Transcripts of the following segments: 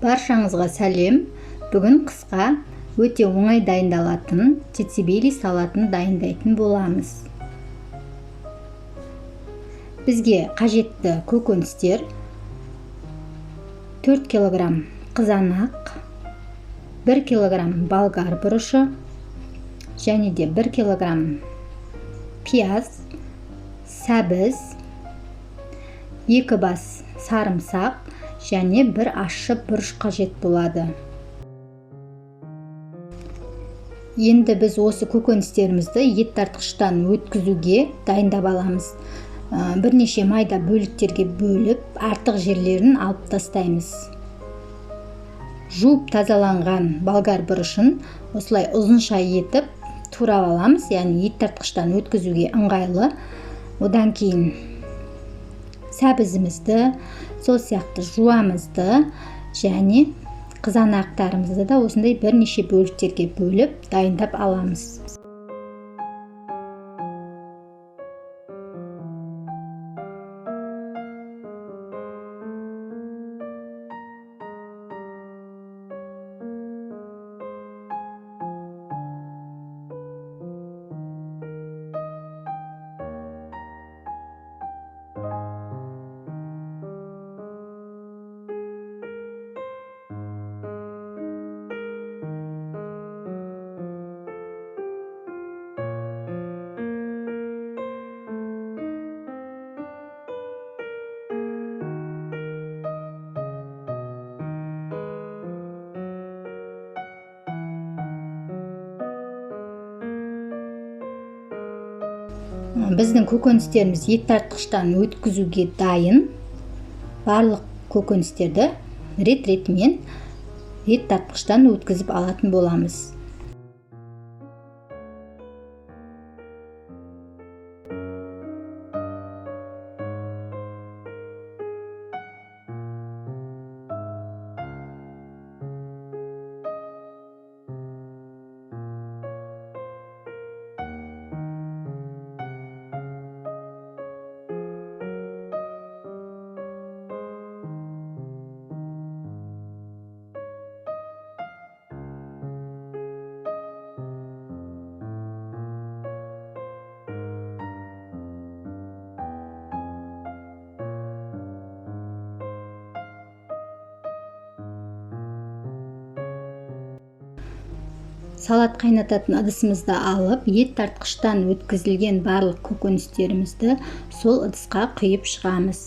Баршаңызға сәлем. Бүгін қысқа өте оңай дайындалатын сацебели салатын дайындайтын боламыз. Бізге қажетті көкөністер 4 килограмм қызанақ, 1 килограмм болгар бұрышы және де 1 килограмм пияз, сәбіз, 2 бас сарымсақ және 1 ащы бұрыш қажет болады. Енді біз осы көкөністерімізді ет тартқыштан өткізуге дайындап аламыз. Бірнеше майда бөліктерге бөліп, артық жерлерін алып тастаймыз. Жуып тазаланған болгар бұрышын осылай ұзынша етіп турап аламыз, яғни ет тартқыштан өткізуге ыңғайлы. Одан кейін сәбізімізді, сол сияқты жуамызды және қызанақтарымызды да осындай бірнеше бөліктерге бөліп дайындап аламыз. Біздің көкөністеріміз ет тартқыштан өткізуге дайын. Барлық көкөністерді рет-ретімен ет тартқыштан өткізіп алатын боламыз. Салат қайнататын ыдысымызды алып, ет тартқыштан өткізілген барлық көкөністерімізді сол ыдысқа құйып шығамыз.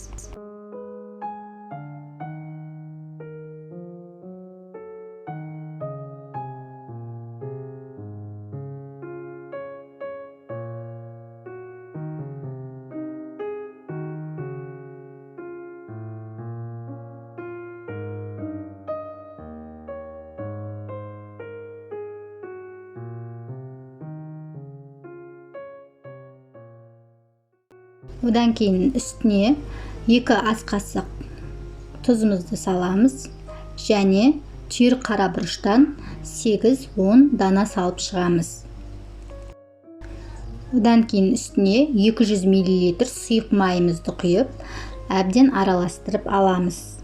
Одан кейін үстіне 2 ас қасық тұзымызды саламыз және түйір қара бұрыштан 8-10 дана салып шығамыз. Одан кейін үстіне 200 миллилитр сұйық майымызды құйып, әбден араластырып аламыз.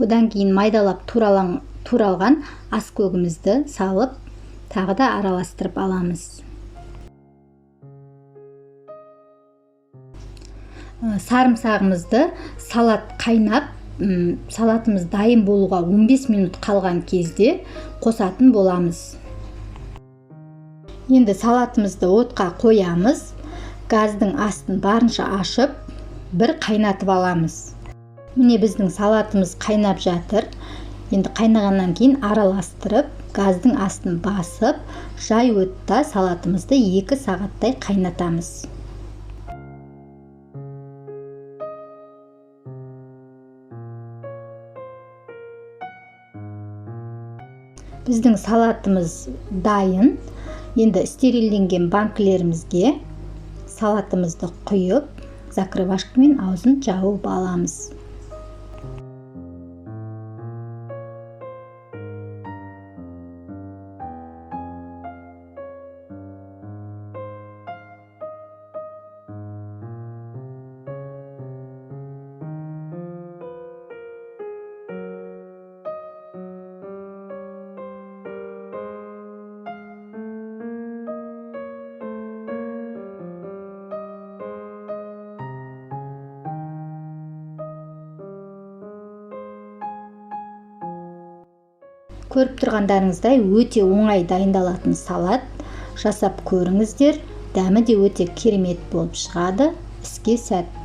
Одан кейін майдалап туралған ас көгімізді салып, тағы да араластырып аламыз. Сарымсағымызды салат қайнап, салатымыз дайын болуға 15 минут қалған кезде қосатын боламыз. Енді салатымызды отқа қоямыз. Газдың астын барынша ашып, бір қайнатып аламыз. Міне біздің салатымыз қайнап жатыр. Енді қайнағаннан кейін араластырып, газдың астын басып, жай отта салатымызды 2 сағаттай қайнатамыз. Біздің салатымыз дайын. Енді стерилденген банкілерімізге салатымызды құйып, закрывашкамен аузын жауып аламыз. Көріп тұрғандарыңыздай, өте оңай дайындалатын салат. Жасап көріңіздер, дәмі де өте керемет болып шығады. Іске сәт!